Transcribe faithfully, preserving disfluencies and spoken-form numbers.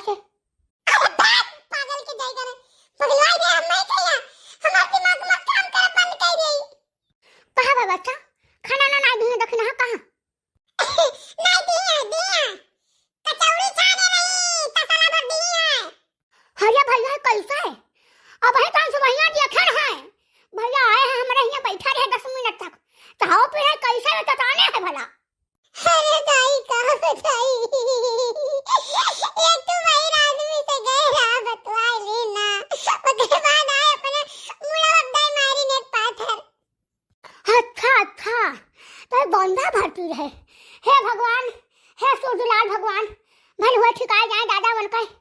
अरे बाप, पागल के जाई करे। पगलवाई दे, हम नहीं खाइया। हमार दिमाग मत काम करे, बंद कर दे। कहाँ बा बच्चा? खाना ना, ना दिए, दखिना कहाँ? नहीं दिए, दिए। कचौड़ी छाने रही, तसला भर दिए। अरे भैया, कैसे? अब है कौन से भैया जी अखर है? भैया आए हैं, हमारे यहाँ बैठा रहे दस मिनट तक। तो आओ फिर है, कैसे में तताने है भला? अरे दाई, का बताई? एक तो वही आदमी से गए रहा बतवा लेना, ओकरे बाद आए अपने मुड़ा दाई मारी ने पाथर। अच्छा, अच्छा, तो बंदा भर्ती रहे,